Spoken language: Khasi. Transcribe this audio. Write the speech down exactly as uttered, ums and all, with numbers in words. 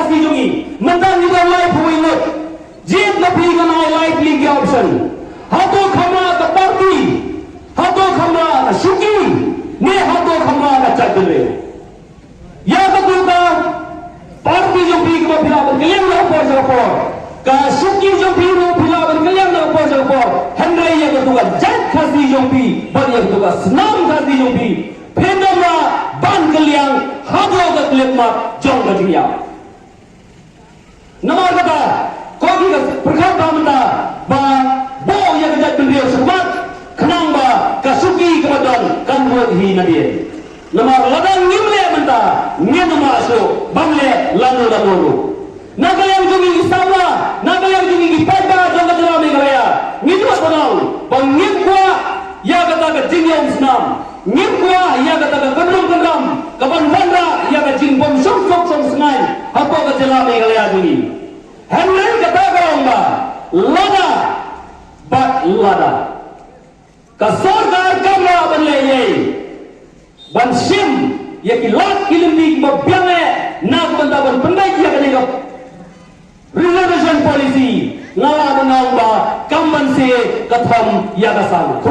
Party jong ngi. Mynta ngi don laiphew wei ngut. Jied ma phi, ngan ai lai phi ki option. Hato khamra ka party, hato khamra ka shuki, ne hato khamra ka jaitbynriew. Ïa katu ka party jong phi kaba phi lah ban kylliang na ka por sha ka por, ka shuki jong phi ruh phi lah ban kylliang na ka por sha ka por. Hynrei ïa katu ka jait Khasi jong phi bad ïa katu ka snam Khasi jong phi, phin ym lah ban kylliang haduh ka khyllipmat jong ka jingïap. Namar kata, ko ki ka pyrkhat ba mynta ba buh ïa ka jaitbynriew shakhmat, khnang ba ka shuki kaba don kan mut hi nadien. Namar lada ngim leh mynta, ngin ym lah shuh ban leh lano lano ruh. Na ka liang jong ngi ki samla, na ka liang jong ngi ki paidbah jong ka jylla Meghalaya, ngi dei ban ong ba ngim kwah ïa kata ka jingïaumsnam. Ngim kwah ïa kata ka kynrum kynram kaban wanrah ïa ka jingbym shong suk shong sngain hapoh ka jylla Meghalaya jong ngi. Hynrei kata ka long ba lada bad lada ka sorkar kam lah ban leh ei ei ban shim ïa ki lad ki lynti kiba biang eh na ka bynta ban pyndait ïa kane ka reservation policy, nga lah ban ong ba kam ban seh ka thom ïa ka sang.